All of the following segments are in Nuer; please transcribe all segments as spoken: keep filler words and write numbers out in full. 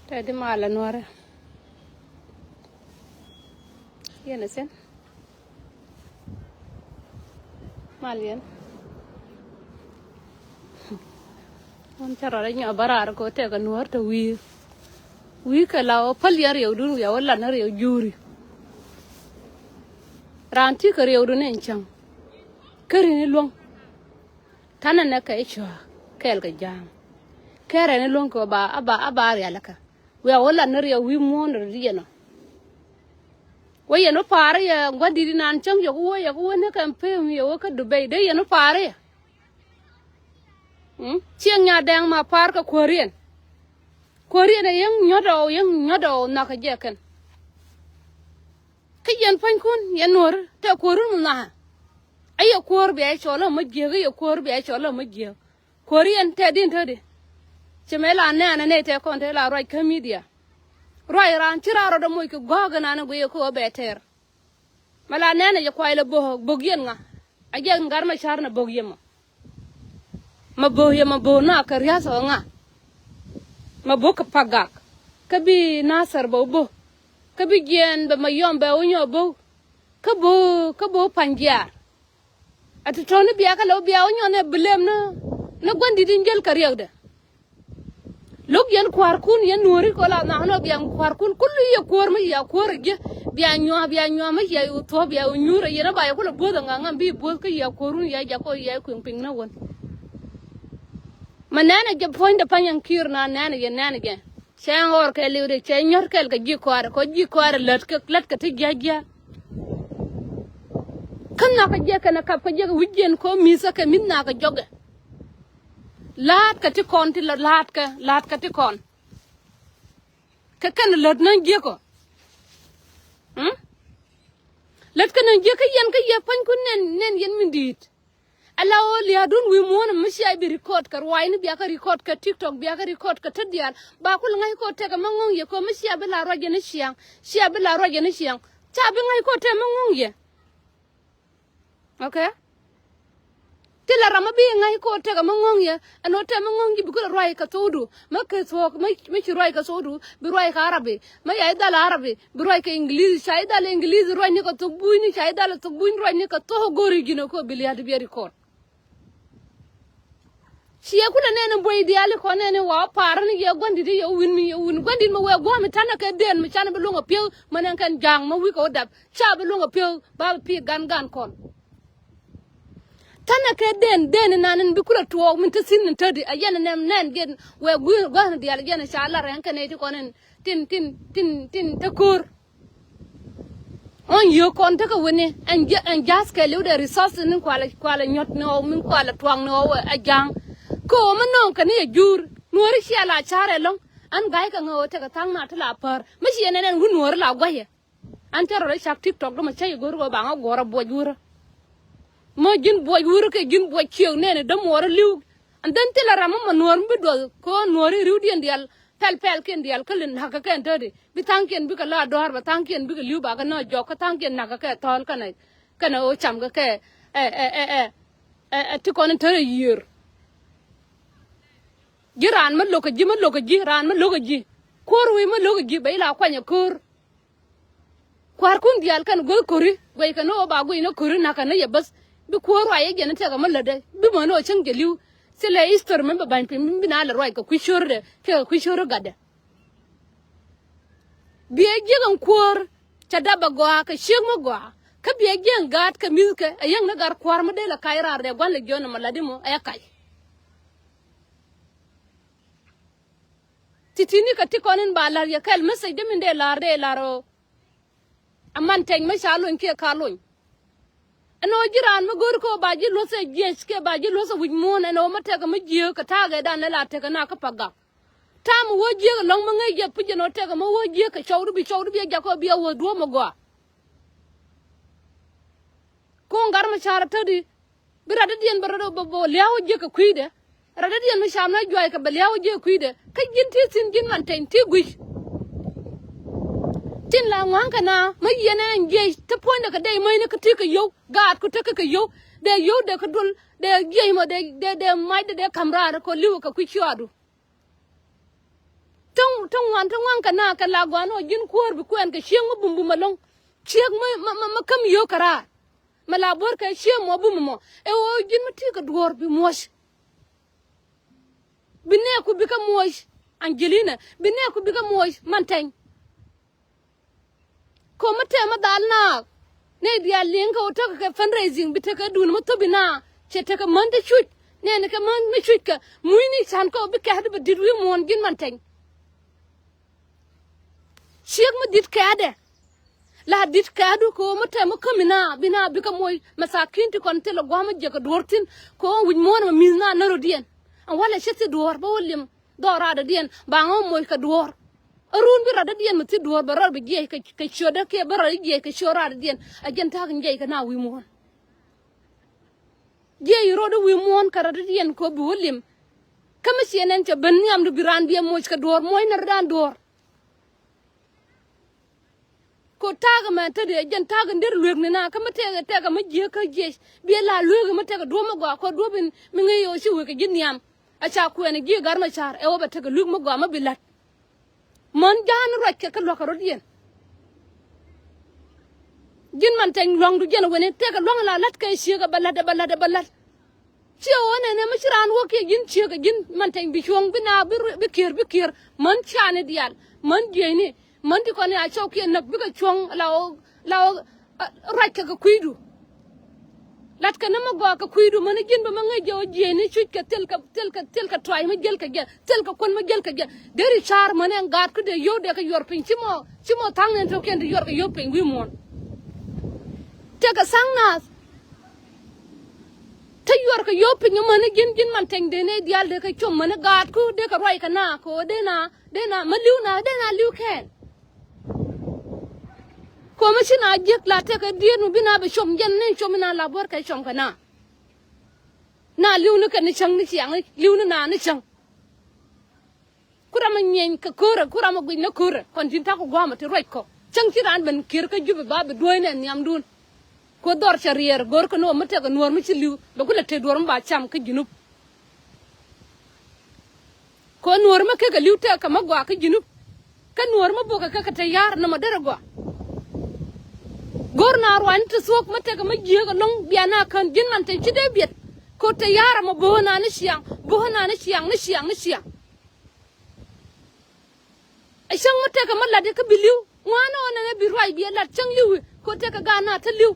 Tɛ di mal a nuɔrɛ. Yɛn a sen. Mal yɛn. Ŋun cä rɔɔdɛ nyɔk bä raar kɛ ɣöö tɛkɛ nuɔ̱ɔ̱r te wi̱i̱. Wi̱i̱ kɛ la ɣöö päl yɛn riɛwdun wiaa wä lat ni riɛw juuri. Raan ti kɛ riɛwdun ɛn cäŋ. Kä ri̱n i̱ luäŋ. Tanɛ nɛ kɛ i̱ cua̱a̱k kɛɛl kɛ ja̱a̱ŋ. Kɛɛrɛ ni luäŋ kɛ ɣöö ba a ba a ba rialikä. Wiaa wä lat ni riɛw wi̱i̱ muɔ̱ɔ̱n rɔ di yɛn ɔ. Wä yɛn wä pa̱a̱ri yɛ gua̱di̱t inan cäŋ yɛ ku wä yɛ ku wä ni kɛn pem yɛ wä kä Dubai dee yɛn wä pa̱a̱ri yɛ. Mm? Cieŋ nya dɛŋ ma pa̱a̱r kɛ kuäär yɛn. Kuäär yɛn ɛ yäŋ nyɔ̱t ɔ yäŋ nyɔ̱t ɔ nhɔakä jɛ kɛn. Kä yɛn pua̱nykun yɛn nuɔ̱ɔ̱ri tɛ kuäärun mi nhɔakä. Ɛ yɛ kuäär bia cɔl ɛ mä jiääk ɛ yɛ kuäär bia cɔl ɛ mä jiääk. Kuäär yɛn tɛ din te di. Cɛ mɛ la nɛɛnɛ nɛy tɛ kɔn te la ruac kä media. Ruac raan ci raan rɔɔdɛ moc kɛ gua̱a̱k ɛnan ɛ guiyɛ kä ɣöö bɛ tɛr. Mɛ la nɛɛnɛ jɛ kuay lɛ bo̱o̱k bo̱o̱k yɛn ŋa. A jɛ ŋa̱r mɛ ca̱r nɛ bo̱o̱k yɛn mɔ. Mɛ bo̱o̱k yɛn mɛ bo̱o̱k na kɛ ria̱th ɔ ŋa. Mɛ bo̱o̱k kɛ pagak. Kä bi Nathɛr bɛ wä bo̱o̱k. Kä bi jiɛɛn bɛ mɛ yɔm bɛ wä nyɔk bo̱o̱k. Kä bo̱o̱k kä bo̱o̱k pa̱ny jiaar. A ti tɔ̱ni bia kä lɛ wä bia wä nyɔn ɛ bi lem ni ni gua̱ndi̱t in jäl kɛ riɛkdɛ. Lo̱k yɛn kua̱rkun yɛn nuɔ̱ɔ̱ri kɔ la nhɔakni ɔ bia kua̱rkun kul i̱ yɛ kuäär mi yia kuäär ɛ ji̱. Bia nyua̱a̱ bia nyua̱a̱ mi yia i̱ wä thuɔ̱ɔ̱p bia wä nyuur ɛ yɛn ɛ ba yɛ kulɛ buɔ̱th ɛ ŋa̱ŋ ŋa̱ŋ bi buɔ̱th kä yia kuäärun yia jak kɔ yia kui̱ŋ piŋ ni wän. Ma nɛnɛ jɛ puɔ̱nydɛ pa̱ny ɛn ki̱i̱r na nɛnɛ jɛ nɛnɛ jɛ. Cɛ ŋɔɔr kɛ liwdɛ cɛ nyɔ̱r kɛl kɛ ji̱ kɔaarɛ kɔ ji̱ kɔaarɛ lät kɛ lät kɛ ti jia̱ jia̱. Kä nhɔakä jiɛk kɛnɛ kap kä jiɛk wi̱c jiɛn kɔ mi̱thä kɛ mi̱th nhɔakä jɔkɛ. La̱a̱t kɛ ti kɔn ti la la̱a̱t kɛ la̱a̱t kɛ ti kɔn. Kɛ kɛn lät näŋ jiɛk ɔ. Mm? Lät kɛ näŋ jiɛk kä yɛn kä yɛ pua̱nykun nɛn nɛn yɛn min di̱i̱t. Ala ɣöö lia̱a̱dun wi̱i̱ muɔ̱ɔ̱n mi cia bi record kɛ ruaacni bia kä record kɛ TikTok bia kä record kɛ tet diaal ba kul ŋa̱c kɔ tɛkɛ mä ŋo̱ŋ yɛ kɔ mi cia bi la ruac yɛn i̱ ciaŋ cia bi la ruac yɛn i̱ ciaŋ. Ca bi ŋa̱c kɔ tɛk mä ŋo̱ŋ yɛ. Okay. Ti la ram mi bi ŋa̱c kɔ tɛkɛ mä ŋo̱ŋ yɛ ɛn ɣöö tɛk mä ŋo̱ŋ ji̱ bi kulɛ ruac kɛ thokdu mä kɛ thuɔ̱k mä ci ruac kɛ thokdu bi ruac kɛ Arabi. Mä ya i̱ dhal Arabi bi ruac kɛ Ingilithi ca i̱ dhal Ingilithi ruacni kɛ thok bunyni ca i̱ dhal thok buny ruacni kɛ thok go̱ri ji̱n ɛ kɔ bi lia̱a̱t bi ɛ record. Ciɛ kulɛ nɛn in buɔy diaal ikɔ nɛn in wa wä pa̱a̱r ni yɛ gua̱ndi̱t i̱ yɛ wä wi̱n mi yɛ wä wi̱n gua̱ndi̱t mi wee gua̱a̱m i̱ ta̱nɛ kɛ deen mi canɛ bi luŋ a pi̱ew mi nɛn kɛn ja̱a̱ŋ mi wi̱i̱ kɛ wä dap ca bi luŋ a pi̱ew ba bi pi̱i̱ gan gan kɔn. Ta̱nɛ kɛ deen deen inan in bi kulɛ tuɔɔk min te thi̱n in te di a yɛn in nɛm nɛn jɛn wee gui̱n gua̱a̱n diaal jɛn in ca lar ɛn kɛ nɛy ti kɔn in tin tin tin tin te ko̱o̱r. Ɣän yio̱o̱k kɔn tekɛ weni ɛn jɛ ɛn ja̱a̱th kɛɛliw dee resources ni kualɛ kualɛ nyɔ̱t ni ɣɔw min kualɛ tuaŋ ni ɣɔw ɛ ja̱a̱ŋ. Kɛ ɣöö mi nööŋ kɛ ni ɛ juur nuɔ̱ɔ̱ri cia la ca̱r ɛlɔ̱ŋ. Ɛn ga̱ykɛ ŋäk ɣöö tekɛ tha̱a̱ŋ na ti la päär mi ci ɛn ɛn ɛn wut nuɔ̱ɔ̱ri la gua̱cɛ. Ɛn cä rɔ rɔ cak TikTok dɔ̱mɛ cä yɛ go̱r ɣöö ba ŋä guɔ̱rä buɔc wurä. Mä ji̱n buɔc wurä kɛ ji̱n buɔc ciëëk nɛɛni dämuɔɔrä li̱w. And then thilɛ ram mä nuɔ̱ɔ̱r mi bi duɔth kɛ ɣöö nuɔ̱ɔ̱ri ri̱wdiɛn diaal pɛl pɛlkiɛn diaal kä li na̱kä kɛn täti bi tha̱a̱ŋkiɛn bikɛ la dɔ̱a̱r bɛ tha̱a̱ŋkiɛn bikɛ li̱w bakɛ nä jɔk kä tha̱a̱ŋkiɛn na̱kä kɛ thɔ̱ɔ̱l kɛnɛ kɛnɛ ɣöö cam kɛ kɛ ɛ ɛ ɛ ɛ ɛ ti kɔn in täti yiër. Ji̱ raan mä lo̱kä ji̱ mä lo̱kä ji̱ raan mä lo̱kä ji̱ ko̱r wi̱i̱ mä lo̱kä ji̱ bɛ ila kuanyɛ ko̱r. Kua̱rkun diaal kɛn guäth ko̱ri guɛc kɛ ni ɣöö ba guic ni ko̱ri na̱k kɛ ni yɛ bäth. Bi kuäär ruac yɛ jɛn ni tɛkɛ mi lätdɛ bi mäni ɣöö cäŋ jɛ li̱w. Thilɛ history mi bɛ ba̱ny piny mi bi na lɛ ruac kɛ kui̱ cördɛ kɛ kui̱ cöri gatdɛ. Biɛ jiäk ɛn kuäär cɛ dap bɛ gɔaa kɛ ciek mi gɔaa kä biɛ jiäk ɛn gaat kɛ mi̱thkɛ ɛ yäŋ ni gat kua̱r mi dee lɛ kac raar dee gua̱n lɛ jiɔn ɛmɔ latdi mɔ ɛ kac. Ti̱ti̱ni kɛ ti kɔn in ba la̱r yɛ kɛl message dee min dee la̱r dee la̱r ɣöö. Aman tɛny mä ca lony kiɛ ka lony. Ɛn ɣöö ji̱ raan mi go̱o̱ri kɛ ɣöö ba ji̱ luɔ̱th ɛ jiɛc kiɛ ba ji̱ luɔ̱th ɛ wi̱c muɔ̱ɔ̱n ɛn ɣöö mä tɛkɛ mi jiääk kɛ ta̱a̱ gɛɛdan ni la tɛkɛ na kä pagak. Ta̱a̱ mi wä jiääk ɛlɔ̱ŋ mi ŋäc jɛ pi̱c ɛn ɣöö tɛkɛ mi wä jiääk kɛ cɔwdu bi cɔwdu bi ɛ jak kɛ ɣöö bi ɛ wä duɔ̱ɔ̱p mi gɔaa. Kuŋ gat mi ca̱r ɛ tätdi. Bi rat dädiɛn bɛ rɔt bɛ bɛ lia̱a̱ wä jiäk kɛ kui̱dɛ. Rat dädiɛn mi cam na juac kɛ bɛ lia̱a̱ wä jiäk kɛ kui̱dɛ kä ji̱n ti thi̱n ji̱n man tɛny ti gui̱c. Tin la ŋua̱ŋ kɛ na mä yiɛn ɛn jiɛc te puɔ̱nydɛ kɛ dee mäcni kä ti kɛ yio̱w gaatku tekɛ kɛ yio̱w dee yio̱w dee kɛ duɔl dee jiɛc mɔ dee dee dee macdɛ dee ka̱m raar kɛ li̱w kɛ kui̱ ciɔaadu. Täŋ, täŋ ŋuan, täŋ ŋuan kɛ na kɛ la gɔaa ni ɣöö ji̱n kuäär bi kuɛn kɛ ciek mi bumbum ɛlɔ̱ŋ. Ciek mi, mi, mi, mi käm yio̱o̱k kɛ raar. Mi la buɔ̱r kɛ ciek mɔ bumumɔ. Ɛ ɣöö ji̱n mi ti kɛ duɔ̱ɔ̱r bi muɔ̱c. Bi nɛɛku bikɛ muɔc Angelina, bi nɛɛku bikɛ muɔc Mantɛny. Ko̱ mi tɛmɛ dhal naath. Nɛy diaal liŋ kɛ ɣöö tekɛ kɛ fundraising bi tekɛ duun mi thop inaath. Cɛ tekɛ män ti cuc. Nɛɛni kɛ män mi cuc kɛ mucni ca̱n kɛ ɣöö bi kɛ̈t bɛ di̱t wi̱i̱ muɔ̱ɔ̱n ji̱n Mantɛny. Ciek mi di̱t kɛ̈tdɛ. La di̱t kɛ̈tdu kɛ ɣöö mi tɛm mi käm inaath bi naath bikɛ muɔc. Mɛthakin ti kɔn thilɛ gua̱a̱m mi jiɛkɛ duɔ̱ɔ̱r thi̱n kɛ ɣöö wi̱c muɔ̱ɔ̱n ɛmɛ mi̱th naath närɔ̱diɛn. Ɛn walɛ cä thil duɔ̱ɔ̱r bä wä li̱em dhɔk radɔ̱diɛn ba ŋä wä moc kɛ duɔ̱ɔ̱r. Ɛ run bi radɔ̱diɛn mi thil duɔ̱ɔ̱r bɛ rɔɔd bi jiɛc kɛ, kɛ ciötdä kiɛ bä rɔɔd jiɛc kɛ ciöt radɔ̱diɛn. Ɛ jɛn ta̱a̱ kɛ jiɛc kɛ naath wi̱i̱ muɔ̱ɔ̱n. Jiɛc rɔɔd wi̱i̱ muɔ̱ɔ̱n kɛ radɔ̱diɛn kɛ ɣöö bi wä li̱em. Kä mi ciɛ nɛn cɛ ben nhiamdu bi raan biɛ moc kɛ duɔ̱ɔ̱r muɔ̱ɔ̱c närdan duɔ̱ɔ̱r. Ko ta̱a̱ kɛ mɛ te dee jɛn ta̱a̱ kɛ der luek ni na kä mi tɛkɛ tɛkɛ mi jiäk kä jiɛc biɛ la luek mi tɛkɛ duɔ̱ɔ̱p mi gɔaa kɔ duɔ̱ɔ̱p in mi ŋäc ɣöö ci wek kɛ ji̱ nhiam. A ca kuɛɛn ji̱ Gat Macar ɛ ɣöö bɛ tekɛ luek mi gɔaa mi bi la̱t. Män ja̱a̱n ruac kɛ kä luäk kɛ rɔ̱diɛn. Ji̱n Mantɛny lua̱ŋdu jɛn wen in tëëkɛ lua̱ŋ la la̱t kɛ ciek ɛ bɛ la̱t ɛ bɛ la̱t ɛ bɛ la̱t. Ciɛ ɣöö nɛnɛ mi ci raan wä kiɛ ji̱n ciek ɛ ji̱n Mantɛny bi cuɔ̱ŋ bi naath bi, bi kiër bi kiër. Män cani diaal män jiɛcni män ti kɔn ya cɔw kiɛ näk bikɛ cuɔ̱ŋ la ɣöö la ɣöö ruac kɛ kɛ kui̱du. Latkɛ ni mi gɔaa kɛ kui̱du mäni ji̱n bä mi ŋäc jɛ ɣöö jiɛcni cuc kɛ thil kɛ thil kɛ thil kɛ tuac mi jiɛl kɛ jɛ thil kɛ kuän mi jiɛl kɛ jɛ. Deri ca̱r mäni ɛn gaat kä dee yio̱w dee kɛ yuɔr piny ci mɔ ci mɔ tha̱a̱ŋ ni ɛn tɔ̱kiɛn ti yuɔr kɛ yio̱w piny wi̱i̱ muɔ̱ɔ̱n. Tekɛ tha̱a̱ŋ naath. Te yuɔr kɛ yio̱w piny mäni ji̱n ji̱n Mantɛny dee nɛy diaal dee kɛ com mäni gaat kä dee kɛ ruac kɛ na kɛ ɣöö dee na dee na mä li̱w na dee na li̱w kɛɛl. Ko̱mɛ ci na jiäk la tekɛ diet mi bi na bɛ com jɛn ni com ina la buɔ̱r kɛ com kɛ na. Na li̱w ni kɛ ni cäŋ ni ciaŋ li̱w ni na ni cäŋ. Ku ram mi nyieny kɛ ko̱rɛ ku ram mi guic ni ko̱rɛ kɔn ji̱n ta̱k gua̱a̱mɛ ti ruac kɔ cäŋ ci raan ben kier kä Jubɛ ba bi duɔ̱ɔ̱c nɛ nhiamdun. Ku dhɔr cɛ riɛɛr go̱r kä ni wä mi tekɛ nuɔ̱ɔ̱r mi ci li̱w bɛ ku lɛ te duɔ̱ɔ̱r mi ba cam kä Junub. Kɛ nuɔ̱ɔ̱r mi kekɛ li̱w tɛk kɛ mi gɔaa kä Junub. Kä nuɔ̱ɔ̱r mi bokɛ kekɛ te ya̱r nɔmɔ derɛ gɔaa. Go̱r na ruany ti thuɔ̱k mi tekɛ mi jiääk ɛlɔ̱ŋ bia na kän ji̱n man te ci dee biɛt. Kɛ te ya̱r ɛmɔ bo̱o̱ na ni ciaŋ bo̱o̱ na ni ciaŋ ni ciaŋ ni ciaŋ. Ɛ cäŋ mi tekɛ mi lat ikä bi li̱w ŋuan ɔ nɛnɛ bi ruac bi ɛ lat cäŋ li̱wi ko tekɛ gaat na te li̱w.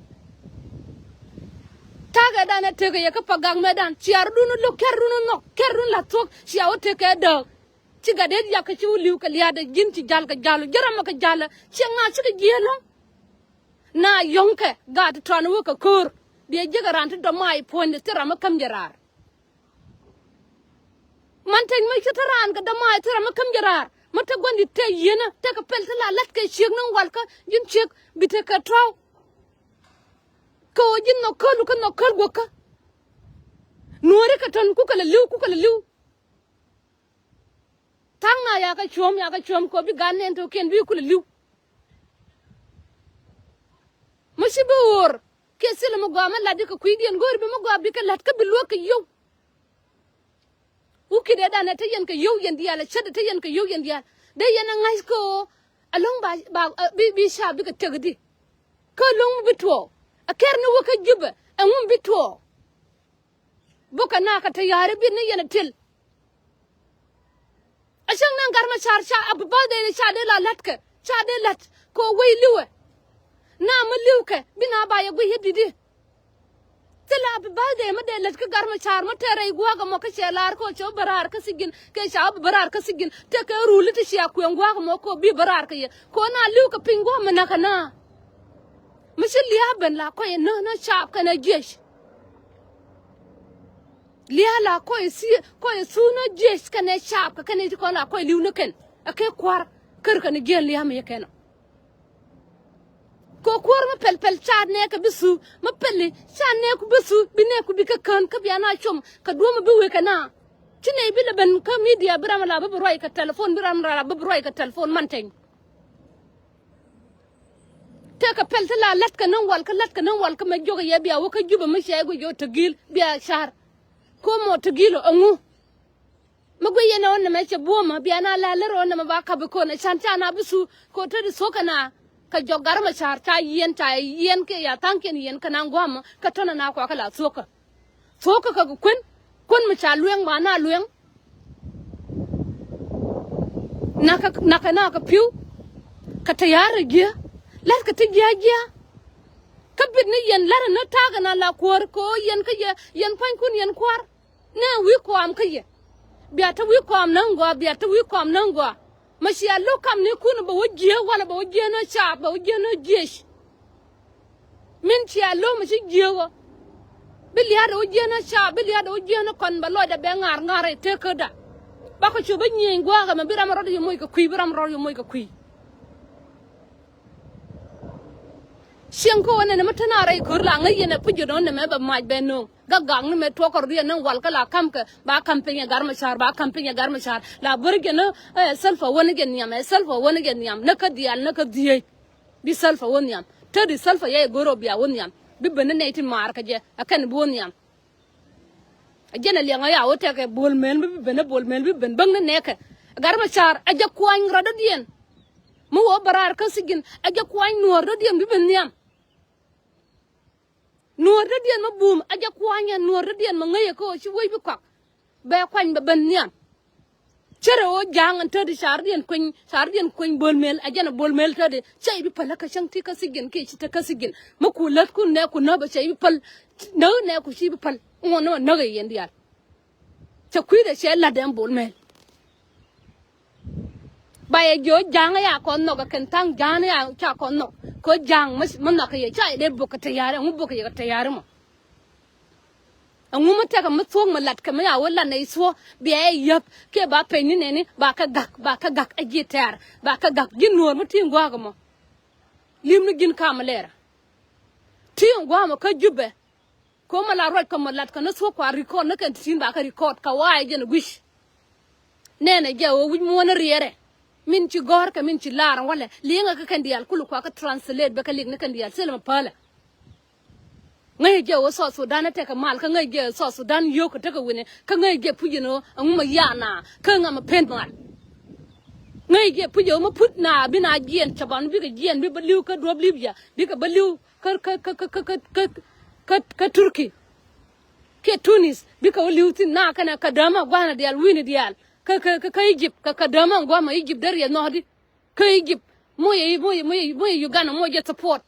Ta̱a̱ kɛ dan ɛ tekɛ yɛ kä pa gak mɛ dan ciaar dun lo̱k kɛr dun nhɔk kɛr dun la̱th thuɔ̱k cia wä tekɛ dääk. Ci gat det yak kä ci wä li̱w kɛ lia̱a̱dɛ ji̱n ci ja̱l kɛ ja̱l ji̱ ram ɛ kɛ ja̱l ɛ ciɛ ŋa̱a̱ cikɛ ji̱ ɛlɔ̱ŋ. Na yɔ̱ŋkɛ gaat ti tɔ̱a̱n wä kɛ köör biɛ jiäkɛ raan ti dɔ̱ma̱a̱ i̱ puɔ̱nydɛ thil ram ɛ käm jɛ raar. Man teny mi ci te raan kɛ dämaay te ram mi käm jɛ raar mi te gua̱ndit te yieenä tekɛ pɛl te la la̱t kɛ ciek ni walkä ji̱n ciek bi tekɛ tɔ̱w. Kɛ ɣöö ji̱n nhɔk kälu kä nhɔk käl guäkä. Nuääri kɛ tɔ̱n kukɛ lɛ li̱w kukɛ lɛ li̱w. Tha̱a̱ŋ na yakä cuɔ̱ɔ̱m yakä cuɔ̱ɔ̱m kɛ ɣöö bi gat nɛn tɔ̱kiɛn bi kulɛ li̱w. Mi ci bi ɣöör kiɛ thilɛ mi gɔaa mi latdi kɛ kui̱diɛn go̱o̱ri bi mi gɔaa bikɛ la̱t kä bi luäk kɛ yio̱w. Wukitdɛ danɛ te yɛn kɛ yio̱w yɛn diaal ɛ cätdɛ te yɛn kɛ yio̱w yɛn diaal dee yɛn ɛ ŋa̱c kɛ ɣöö ɛlɔ̱ŋ ba ba bi bi ca bikɛ tëkdi. Kä ɛlɔ̱ŋ mi bi tuɔɔk ɛ kɛr ni wä kä Jubɛ ɛŋu mi bi tuɔɔk. Bukɛ nakä te ya̱r i̱ bi ni yɛn ɛ til. A cäŋ ni gat ma ca̱r ca a bi birthday ni ca dee la la̱tkɛ ca dee la̱t kɛ wec li̱wɛ. Na mi li̱wkɛ bi na ba yɛ guic i̱ di̱t i̱. Thilɛ a bi birthday mi dee la̱t kä gat ma ca̱r mi tɛɛrɛ i̱ gua̱a̱k ɛmɔ kä cɛ laar kɛ cɛ wä bä raar kä thi̱ji̱n kɛ ca wä bä raar kä thi̱ji̱n. Tëëkɛ rul i̱ ti cia kuɛŋ gua̱a̱k ɛmɔ kɛ wä bi bä raar kɛ yɛ kɛ wä na li̱wkɛ piny gua̱a̱k mi näkɛ na. Mi ci lia̱a̱ ben la kɔc ɛ nä nä caap kɛnɛ jiɛc. Lia̱a̱ la kɔc ɛ thi kɔc ɛ thuun nä jiɛc kɛnɛ caap kɛ kɛnɛ ci kɔn la kɔc li̱w ni kɛn ɛ kɛ kua̱r kär kɛnɛ jiɛn lia̱a̱ mi yɛ kɛn ɔ. Kɛ kuäär mi pɛl pɛl ca nɛɛkɛ bi thuuk mi pɛli ca nɛɛku bi thuuk bi nɛɛku bi kä kään kä bia na com kɛ duɔ̱ɔ̱m mi bi wekɛ na. Ci nɛy bi lɛ ben kä midia bi ram ala bi bi ruac kɛ tɛlɛfon bi ram ala bi bi ruac kɛ tɛlɛfon man teny. Tëëkɛ pɛl ti la la̱tkɛ ni wal kä la̱tkɛ ni wal kä mɛ jiɔkɛ yɛ bia wä kä Jubɛ mi cɛ guic jɔk te gi̱i̱l bia ca̱r. Ko̱mɔ te gi̱i̱l ɔ ɛŋu. Mi guiy yɛn ɛ ɣän nɛmɛ cɛ buɔ̱mä bia na lɛ lär ɣän nɛmɛ ba ka̱p ikon ɛ can ca na bi thu ko te di thuɔ̱k kɛ na. Kɛ jɔk Gat Macar ca yiɛn ca yiɛn kiɛ ya tha̱a̱ŋkiɛn yiɛn kɛ na gua̱a̱mä kɛ tɔ̱nɛ na kuakä la thuɔ̱kä. Thuɔ̱kä kɛ kuën kuën mi ca lueŋ ba na lueŋ. Nakä nakä nakä pi̱w. Kɛ te ya̱r ɛ jiä lɛt kɛ ti jiä jiä. Kä bit ni yɛn lɛr ni ta̱a̱ kɛ na la kuäär kɛ ɣöö yɛn kä yɛ yɛn pua̱nykun yɛn kua̱r. Nɛ wi̱i̱ kɔam kä yɛ. Bia te wi̱i̱ kɔam näŋ gɔaa bia te wi̱i̱ kɔam näŋ gɔaa. Ma cia lo̱k kam ni kun bɛ wä jiääk walɛ bɛ wä jiääk ni caap bɛ wä jiääk ni jiec. Min cia lo̱k ma ci jiääk ɔ. Bi lia̱a̱dɛ wä jiääk ni caap bi lia̱a̱dɛ wä jiääk ni kɔn bɛ lɔcdɛ bɛ ŋa̱r ŋa̱r rɛy tëëkäda. Bakɔ cu bä nyieny gua̱a̱k ɛmɛ bi ram rɔɔdɛ yɛ moc kɛ kui̱ bi ram rɔɔdɛ yɛ moc kɛ kui̱. Cieŋ kä wä nɛnɛ mi te na rɛy ko̱r la ŋäc yɛn ɛ puc jɛ dɔ̱ŋ nɛmɛ bɛ mac bɛ no̱o̱ŋ. Gak gak ni mɛ tuɔk kɔr riɛn ni wal kä la ka̱m kɛ ba ka̱m piny ɛ Gat Macar ba ka̱m piny ɛ Gat Macar la bär jɛ ni ɛ Salva wä ni jɛ nhiam ɛ Salva wä ni jɛ nhiam ni kä diaal ni kä dhieec. Bi Salva wä nhiam te di Salva yɛ go̱r ɔ bia wä nhiam bi ben ni nɛy ti maar kä jɛ ɛ kɛn bi wä nhiam. Ɛ jɛn ɛ liɛŋ ɛ ya wä tɛkɛ Bol Mel mi bi ben ɛ Bol Mel bi ben bäŋ ni nɛɛkɛ. Gat Macar ɛ jɛ kuany rɔ̱dädiɛn. Mi wä bä raar kä thijin ɛ jɛ kuany nuɔ̱ɔ̱r dädiɛn bi ben nhiam. Nuɔ̱ɔ̱r dädiɛn mi bum ɛ jɛ kuany ɛ nuɔ̱ɔ̱r dädiɛn mi ŋäcɛ kä ɣöö ci wec bi kɔak. Bɛ kuany bɛ ben nhiam. Cärɛ ɣöö ja̱a̱ŋ ɛn tätdi ca̱rdiɛn kueny ca̱rdiɛn kueny Bol Mel ɛ jɛn ɛ Bol Mel tätdi cɛ i̱ bi päl ɛ kä cäŋ ti kä thijin kiɛ ci te kä thijin. Mi ku lätkun nɛ ku näpɛ cɛ i̱ bi päl. Näk nɛ ku ci i̱ bi päl ŋuɔ̱n ni mɛ näk ɛ yɛn diaal. Cɛ kui̱dɛ cɛ la̱t ɛn Bol Mel. Ba yɛ jiö ja̱a̱ŋ ɛ ya kɔn nhɔk ɛ kɛn tha̱a̱ŋ ja̱a̱ŋ ɛ ya ca kɔn nhɔk kɛ ja̱a̱ŋ mi nhɔk kɛ yɛ ca yɛ dee bok kɛ tɛ̈ya̱a̱ri ɛŋu bok kɛ yɛ kɛ tɛ̈ya̱a̱ri mɔ. Ɛŋu mi tɛkɛ mi thuɔ̱k mi lat kɛ mi ya wä lat nɛy thuɔ̱k bia yɛ yäp kiɛ ba peny ni nɛni ba kɛ gak ba kɛ gak ɛ ji̱ tɛ̈r ba kɛ gak ji̱ nuɔ̱ɔ̱r mi ti̱i̱ŋ gua̱a̱k ɛmɔ. Li̱m ni ji̱n kam lɛɛrä ti̱i̱ŋ gua̱a̱k ɛmɔ kä Jubɛ. Ko̱mä la ruac kɔmä lat kɛ ni thuɔ̱k kua record ni kɛn ti̱ti̱n ba kɛ record kɛ wa̱a̱ jɛn gui̱c. Nɛnɛ jɛ ɣöö wi̱c muɔ̱ɔ̱n riɛɛrɛ min ci gɔ̱r kɛ min ci laar walɛ li̱eŋɛ kɛ kɛn diaal kul kua kɛ translate bɛ kɛ li̱k ni kɛn diaal thilɛ mɛ päälɛ. Ŋäc jɛ ɣöö South Sudan tekɛ mal kä ŋäc jɛ South Sudan yio̱o̱k kɛ tekɛ wi̱ni kä ŋäc jɛ puc in ɣöö ɛŋu mɛ yaana kä ŋa mɛ pen mal. Ŋäc jɛ puc ɣöö mɛ put na bi na jiɛn cɛ ban bikɛ jiɛn bi bä li̱w kä duɔ̱p Libya bikɛ bä li̱w kä kä kä kä kä kä kä kä Turkey. Kiɛ Tunis bikɛ wä li̱w thi̱n na kɛnɛ kɛ dämä gua̱a̱nɛ diaal wi̱i̱ni diaal kä kä kä kä Egypt kɛ kɛ dämä gua̱a̱mä Egypt dee riɛth nhɔɔdi. Kä Egypt moc ɛ moc ɛ moc ɛ moc ɛ Uganda moc ɛ support.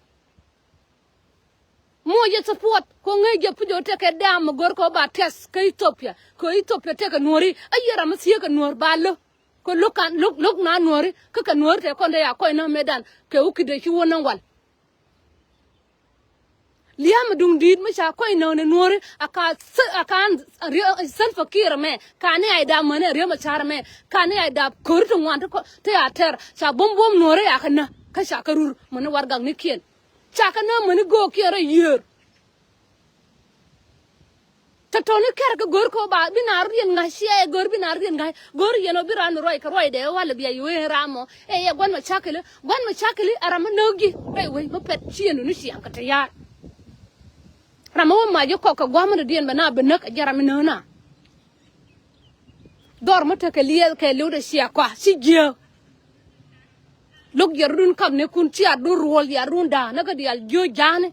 Moc ɛ support kɛ ŋäc jɛ puc ɛ tekɛ dam mi go̱r kɛ wä ba tɛth kä Ethiopia kɛ Ethiopia tekɛ nuɔ̱ri a yiëë ram mi thieekɛ nuɔ̱r ba lo̱k. Kɛ lo̱k kan lo̱k lo̱k na nuɔ̱ri kä kɛ nuɔ̱ri tɛ kɔn dee ya kɔc näk metdan kɛ wä ki̱dɛ ci wä näk wal. Lia̱a̱mɛ duŋ di̱i̱t mi ca kɔc nööŋ ni nuɔ̱ɔ̱ri a ka thil a ka an Salva Kiir ɛmɛ ka ni a idap mäni a riäm a ca̱r ɛmɛ ka ni a idap ko̱ri ti ŋuan ti kɔ ti a tɛr ca buɔ̱m buɔ̱m nuɔ̱ɔ̱ri a kä nä kä ca kä rur mäni warɛgaknikiɛn. Ca kä nä mäni göökiɛn rɔ yiëër. Tɔ̱tɔ̱ni kɛr kɛ go̱r kɛ ɣöö ba bi na riɛn ŋa̱c ciɛ ɛ go̱r bi na riɛn ŋa̱c go̱r yɛn ɔ bi ran ruac kɛ ruacdɛ ɛ wal ɛ bia yio̱o̱ ɛn ram ɔ ɛ yɛ gua̱n mɛ cakili gua̱n mɛ cakili ɛ ram mi nöök ji̱ rɛy wec mi pɛt ci ɛn duni ciaŋ kɛ te ya̱a̱r. Ram mi wä mac i̱ kɔk kɛ gua̱a̱m mi dɔ̱diɛn bɛ na bi näk ɛ jɛ ram mi nöök na. Dhɔr mi tekɛ liɛɛl kɛ li̱w dee cia kɔa ci jiääk. Lo̱k yɛ run kam ni kun ci a dun ruɔl yɛ run da̱a̱n ni kä diaal jiö ja̱a̱ni.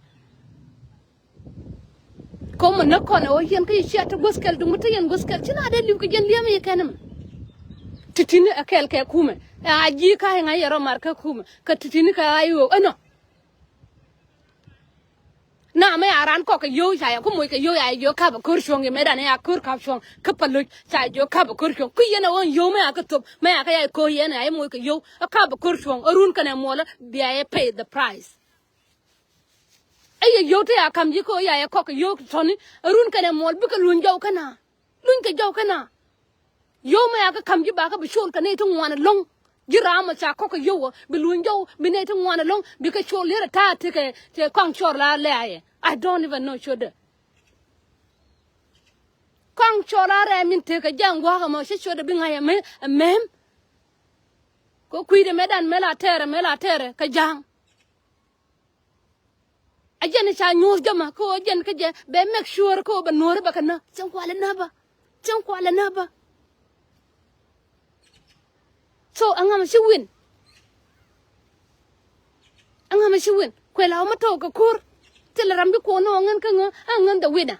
Kɔmä näk kɔn ɛ ɣöö yɛn kä yɛ cia te guäth kɛl duŋ mi te yɛn guäth kɛl ci na dee li̱w kɛ jɛn liɛmɛ yɛ kɛn ɛmɛ. Ti̱ti̱ni ɛ kɛl kɛ kumɛ ɛ a ji̱ ka yɛ ŋa̱c yɛ rɔ mar kä kumɛ kɛ ti̱ti̱ni kɛ a yɛ ɣöö ɛnɔ. Na mɛ a ran kɔk kɛ yio̱w ca yɛ ku moc kɛ yio̱w ya yɛ jiök kap ɛ ko̱r cuɔ̱ŋ yɛ mɛ dan ya ko̱r kap cuɔ̱ŋ kä pa loc ca yɛ jiök kap ɛ ko̱r cuɔ̱ŋ ku yɛn ɛ ɣöö yio̱w mɛ a kä thop mɛ a kä ya yɛ ko̱r yɛn ɛ ya yɛ moc kɛ yio̱w ɛ kap ɛ ko̱r cuɔ̱ŋ ɛ run kɛnɛ muɔlä bia yɛ pay the price. Ɛ yɛ yio̱w te ya ka̱m ji̱ kä ɣöö ya yɛ kɔk kɛ yio̱w tɔ̱ni ɛ run kɛnɛ muɔl bikɛ luny jɔw kä na luny kɛ jɔw kä na. Yio̱w mɛ a kä ka̱m ji̱ ba kä bi col kɛ nɛy ti ŋuan ɛlɔ̱ŋ. Ji̱ raam ɔ ca kɔk kɛ yio̱w ɔ bi luny jɔw bi nɛy ti ŋuan ɛlɔ̱ŋ bikɛ col lier ɛ ta̱a̱ tekɛ tekɛ kɔaŋ cɔɔr la lɛ a yɛ. I don't even know codɛ. Kɔaŋ cɔɔr la rɛɛ min tekɛ jɛ ɛn gua̱a̱k ɛmɔ cä codɛ bi ŋa̱c ɛmɛ ɛmɛm. Kɛ kui̱dɛ mɛ dan mɛ la tɛɛrɛ mɛ la tɛɛrɛ kɛ ja̱a̱ŋ. A jɛn ca nyuɔ̱th jɛ ma kä ɣöö jɛn kä jɛ bɛ make sure kä ɣöö bɛ nuɔ̱ɔ̱ri bɛ kɛ näk cieŋ kualɛ näk bä. Cieŋ kualɛ näk bä. Thok ɛŋa mɛ ci win. Ɛŋa mɛ ci win. Kuɛ la wä mɛ thok kɛ ko̱r. Thilɛ ram bi kuɔn ni wä ŋän kä ŋä, ɛ ŋän the winner.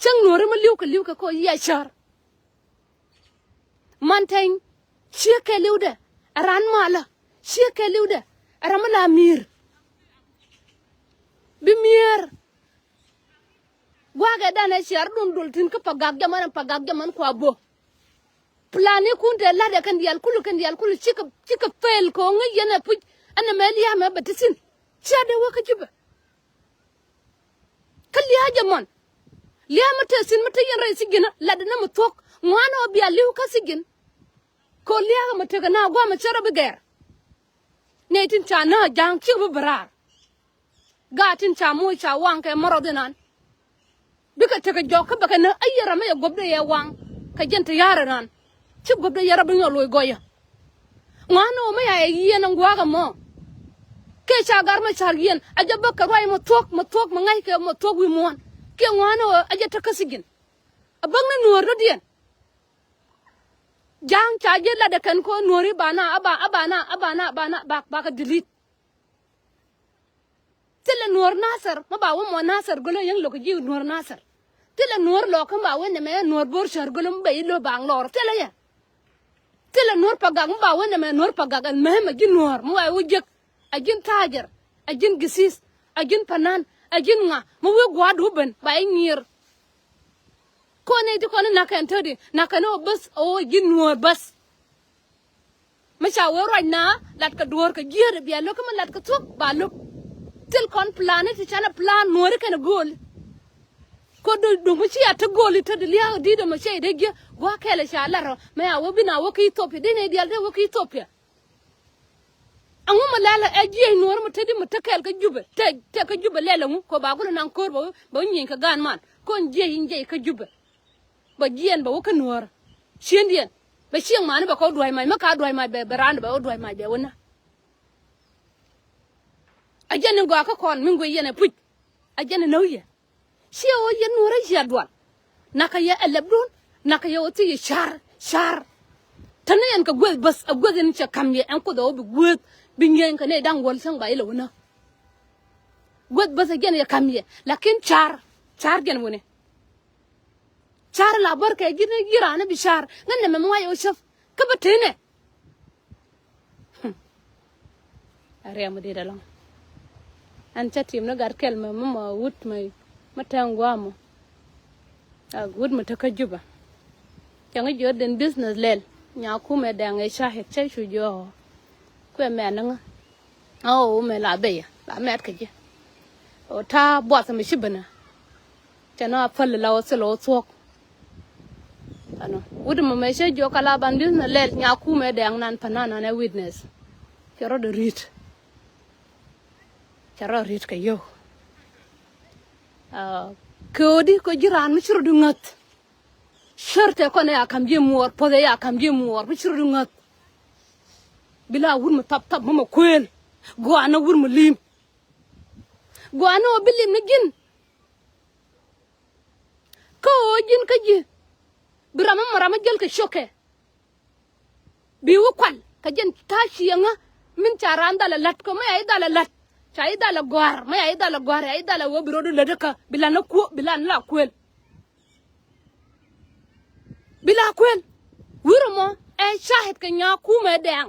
Cäŋ nuɔ̱ɔ̱ri mɛ li̱w kɛ li̱w kɛ kɔ yiëë cär. Man tɛny ciek kɛɛliwdɛ ɛ ran malä, ciek kɛɛliwdɛ ɛ ram mi la mi̱i̱r. Bi mi̱i̱r. Gua̱a̱kɛ danɛ ciar dun dul thi̱n kä Pagak jɛ man, Pagak jɛ man kua bo̱. Planikun te la̱tdɛ kɛn diaal kulu, kɛn diaal kulu cikɛ, cikɛ fail kɛ ɣöö ŋäc yɛn ɛ puc ɛn ɛmɛ lia̱a̱mɛ bɛ te thi̱n. Cia̱dɛ wä kä Jubɛ. Kä lia̱a̱ jɛ mɔn. Lia̱a̱ mi te thi̱n mi te yɛn rɛy thi̱ji̱n latdɛ ni mi thuɔ̱k. Ŋuan ɣöö bia li̱w kä thi̱ji̱n. Kɛ ɣöö lia̱a̱ mɛ tekɛ na gua̱a̱mɛ cä rɔ bi gɛr. Nɛy tin ca nääk Ja̱a̱ŋ cikɛ bi bɛ raar. Gaat tin ca moc ca waŋ kɛ märɔth inan. Bikɛ tekɛ jɔk kä bɛ kɛ näk a yiɛ ram mi yɛ guɔ̱pdɛ yɛ waŋ. Kɛ jɛn te ya̱r inan ci guɔ̱pdɛ yɛ rɔ bi nyɔk loc gɔyä. Ŋuan ɣöö mi ya yɛ yiɛn ɛn gua̱a̱k ɛmɔ. Kɛ ca gar mi ca̱r yiɛn a jɛ bä kɛ ruac mɛ thuɔ̱k, mɛ thuɔ̱k, mɛ ŋa̱ckɛ mɛ thuɔ̱k wi̱i̱ muɔ̱ɔ̱n. Kiɛ ŋuan ɣöö a jɛ te kä thi̱ji̱n. A bäk ni nuɔ̱ɔ̱r dɔ̱diɛn. Ja̱a̱ŋ ca ji̱ latdɛ kɛn kɔ nuɔ̱ɔ̱ri ba na, a ba, a ba na, a ba na, a ba na, ba, ba kɛ delete. Thilɛ nuɔ̱ɔ̱r Nathɛr mi ba wä mɔ Nathɛr gölä yäŋ lo̱k ji̱ nuɔ̱ɔ̱r Nathɛr. Thilɛ nuɔ̱ɔ̱r Lɔɔkä mi ba wä nɛmɛ nuɔ̱ɔ̱r Bo̱r Cär gölä mi bɛ i̱ lo̱ baaŋ lɔɔr. Thilɛ yɛ. Thilɛ nuɔ̱ɔ̱r Pagak mi ba wä nɛmɛ nuɔ̱ɔ̱r Pagak ɛn mɛ̱hɛmɛ ji̱ nuɔ̱ɔ̱r mi wa wä jek. A ji̱n ta̱a̱jɛr, a ji̱n githith, a ji̱n panan, a ji̱n ŋa mi wee gua̱a̱du ben ba i̱ nyiir. Kɔn i̱ ti kɔn i̱ na̱k kɛn tätdi na̱k kɛn i̱ ɣöö bäth ɣöö ji̱n nuɔ̱ɔ̱r bäth. Mi ca wee ruac na lat kɛ duɔ̱ɔ̱r kɛ jiäätdɛ bia lo̱k kä mi lat kɛ thuɔ̱k ba lo̱k. Thil kɔn plan i̱ ti canɛ plan nuɔ̱ɔ̱ri kɛn i̱ gööl. Kɛ duŋ mi ci a te gööl i̱ tätdi lia̱a̱k i̱ di̱t ɛmɔ cɛ i̱ dee jiäk gua̱a̱k kɛl i̱ ca lat rɔ mɛ a wee bi na wee kä Ithiopia dee nɛy diaal dee wee kä Ithiopia. Ɛŋu mi lɛl ɛ jiɛc nuɔ̱ɔ̱r mi te di mi te kɛɛl kä Jubɛ te, te kä Jubɛ lɛl ɛŋu kɛ ba gulɛ naŋ ko̱r bɛ wä, bɛ wä nyieny kɛ gaan man kɔn jiɛc in jiɛc kä Jubɛ. Bɛ jiɛn bɛ wä kä nuɔ̱ɔ̱r. Ciëndiɛn bɛ cieŋ mani bɛ kɛ wä dua̱c mac mi ka dua̱c mac bɛ, bɛ raan bɛ wä dua̱c mac bɛ wä na. A jɛn in gɔaa kä kɔn mi ŋuic yɛn ɛ puc. A jɛn in näk yɛ. Ciɛ ɣöö yɛn nuɔ̱ɔ̱rä ciɛ dual. Nakä yɛ ɛ lɛpdun, nakä yɛ ɣöö thiec yɛ ca̱r, ca̱r. Täni yɛn kɛ gueth bäth, ɛ gueth in cɛ ka̱m yɛ, ɛn Kuoth ɛ ɣöö bi gueth, bi nyieny kɛ nɛy da̱ŋ wäl cäŋ ba ilɛ wänä. Gueth bäth ɛ jɛn yɛ ka̱m yɛ, lakin ca̱r, ca̱r jɛn wänɛ. Ca̱r la bär kɛ ji̱n i̱ raan i̱ bi ca̱r, ŋän nɛmɛ mi ŋa̱c ɛ ɣöö cäp, kä bä tënɛ. A riɛm mi dit ɛlɔ̱ŋ. Ɛn cä tim ni gat kɛl mɛ mi mɔ wut mɛ mi tɛŋ gua̱a̱mɔ. A wut mi te kä Jubɛ. Cäŋ jiöt den business lɛl. Nyakumɛ dɛŋ ɛ cahit cä cu jiɔ. Kuɛ mɛn ni ŋä. A ɣöö mɛ la beyɛ la mɛt kä ji̱. Ɣöö ta̱a̱ buath mi ci benä. Cɛ nɔ a päl la ɣöö thil ɣöö thuɔ̱k. Ɛnɔ wut mɔ mɛ cä jiök ala ban di̱th nɛ lɛl nyakumɛ dɛŋ nan pä nan nan ɛ witness. Cɛ rɔ dee ri̱t. Cɛ rɔ ri̱t kɛ yio̱w. Aa, kɛ ɣöö di kɛ ji̱ raan mi ci rɔ di ŋäth. Cär tɛ kɔn ɛ ya ka̱m ji̱ muɔɔr puɔth ɛ ya ka̱m ji̱ muɔɔr mi ci rɔ di ŋäth. Bi la wut mi thap thap mi mɛ kuëël. Gɔaa ni wut mi li̱i̱m. Gɔaa ni ɣöö bi li̱i̱m ni ji̱n. Kä ɣöö ji̱n kä ji̱ bi ram mi mɔ ram mi jäl kɛ cokɛ. Bi wä kual kɛ jɛn ta̱a̱ cieŋä min ca raan dhal ɛ la̱t kɛ mɛ ca i̱ dhal ɛ la̱t. Ca i̱ dhal ɛ gɔ̱a̱r mɛ ca i̱ dhal ɛ gɔ̱a̱r ca i̱ dhal ɛ wä bi rɔɔdu lätdä kä bi lan ɛ kuö bi lan la kuël. Bi la kuël. Wi̱r ɛmɔ ɛ cahit kɛ nyakumɛ dɛŋ.